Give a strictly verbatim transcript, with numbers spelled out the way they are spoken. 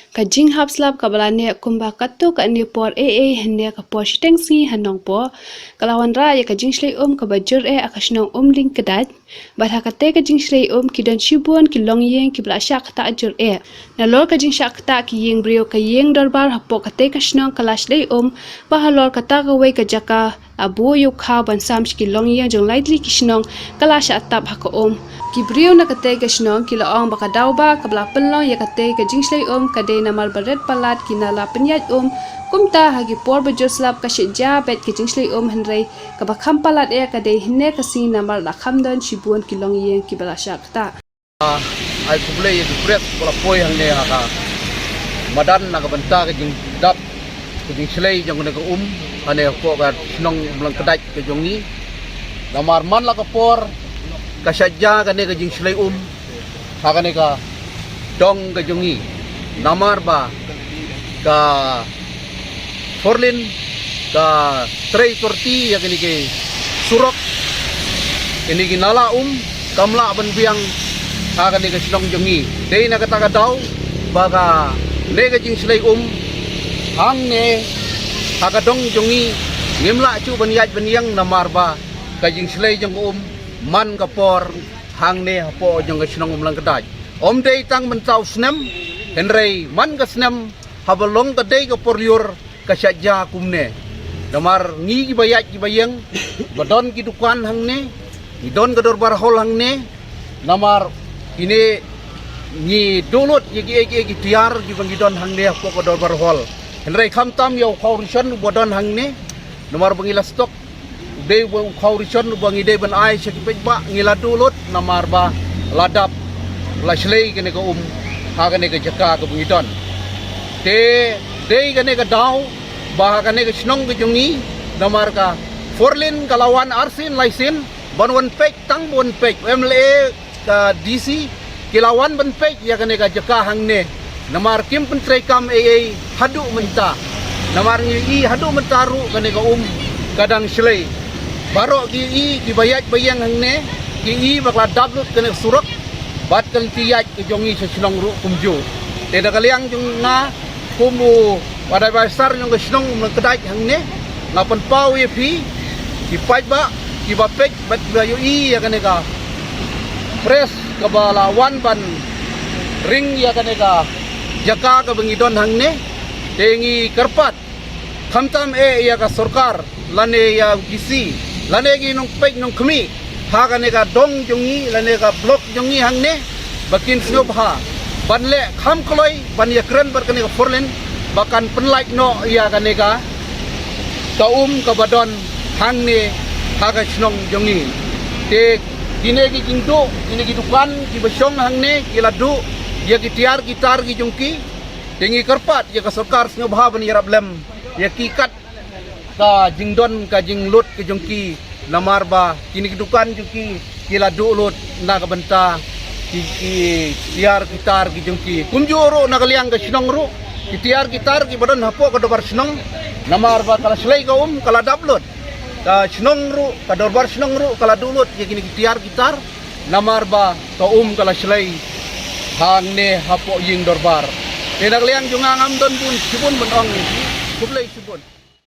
Ka jinghap slap kaba la neh kumba katto katne por eiei hynne ka por shiteng sngi ha Nongpoh, ka la wanrah ïa ka jingshlei um kaba jur eh ha ka shnong Umlyngkdait. Bad ha katei ka jingshlei um ki don shibun ki longïing kiba la shah ktah jur eh. Nalor ka jingshah ktah ki ïing briew, ka ïing dorbar hapoh katei ka shnong ka la shlei um, bad halor kata kawei ka jaka la buh ïa u khaw ban sam sha ki longïing jong lai tylli ki shnong ka la shah tap ha ka um. Ki briew na katei ka shnong ki la ong ba ka daw ba kaba la pynlong ïa katei ka jingshlei um ka dei namar ba rit palat ki nala pynïaid um. Kumta ha ki por ba jur slap ka shah jia beit ka jingshlei um, hynrei kaba kham palat eh ka dei hynne ka sngi namar la kham don shibun ki longïing kiba la shah ktah. Ai khublei ïa ki press ba la poi hangne ha ka madan na ka bynta ka jingdap ka jingshlei jong kane ka um, kane hapoh ka shnong Umlyngkdait ka jong ngi. Namar man la ka por ka shah jia kane ka jingshlei um ha kane ka dong ka jong ngi. Namar ba ka four lane ka trei kyrti ïa kine ki surok, kine ki nala um kam lah ban biang ha kane ka shnong jong ngi. Dei na kata ka daw ba kane ka jingshlei um hangne ha ka dong jong ngi ngim lah shuh ban ïaid ban ïeng namar ba ka jingshlei jong ka um man ka por hangne hapoh jong ka shnong Umlyngkdait. Ym dei tang mynta u snem, hynrei man ka snem haba long ka dei ka por lyiur ka shah jia kumne. Namar ngi kiba ïaid kiba ïeng, ba don ki dukan hangne, ngi don ka dorbar hall hangne, namar kine ngi duh lut ïa kiei kiei ki tiar kiba ngi don hangne hapoh ka dorbar hall. Hynrei khamtam ïa u khaw ration uba don hangne, namar ba ngi la stock u dei uba u khaw ration uba ngi dei ban ai sha ki paidbah, ngi la duh lut namar ba la dap la shlei kane ka um ha kane ka jaka kaba ngi don. Te dei kane ka daw ba ha kane ka shnong ka jong ngi namar ka four lane ka la wan arsien laisien ban wan peit, tang ban wan peit, em lei ka D C ki la wan ban peit ïa kane ka jaka hangne. Namar kim pyntreikam ei ei haduh mynta. Namar ngi ïohi haduh mynta ruh kane ka um ka dang shlei. Baroh ki ïohi kiba ïaid ba ïeng hangne, ki ïohi ba ka la dap lut kane ka surok bad ka lynti ïaid ka jong ngi sha shnong ruh kumjuh. Te da ka liang jong nga kum u wad adviser jong ka shnong Umlyngkdait hangne, nga pynpaw ïa phi ki paidbah kiba peit bad kiba ïohi ïa kane ka press kaba la wan ban ring ïa kane ka jaka kaba ngi don hangne. Te ngi kyrpad khamtam eh ïa ka sorkar lane ïa u D C lane ki nongpeit nongkhmih ha kane ka dong jong ngi lane ka block jong ngi hangne, ba kin sngewbha ban leh kham kloi ban ïakren bad kane ka four lane ba kan pynlait noh ïa kane ka ka um kaba don hangne ha ka shnong jong ngi. Te kine ki jingduh, kine ki dukan kiba shong hangne ki la duh ïa ki tiar ki tar ki jong ki. Te ngi kyrpad ïa ka sorkar sngewbha ban ïarap lem ïa ki kat ka jingdon ka jinglut ka jong ki, namar ba kine ki dukan jong ki ki la duh lut na ka bynta ki, ki tiar ki tar ki jong ki. Kumjuh ruh na ka liang ka shnong ruh, ki tiar ki tar kiba don hapoh ka dorbar shnong, namar ba ka la shlei ka um ka la dap lut. Ka shnong ruh, ka dorbar shnong ruh ka la duh lut ïa kine ki tiar ki tar, namar ba ka um ka la shlei hangne hapoh ïing dorbar. Te na ka liang jong nga ngam don bun shibun ban ong, khublei shibun.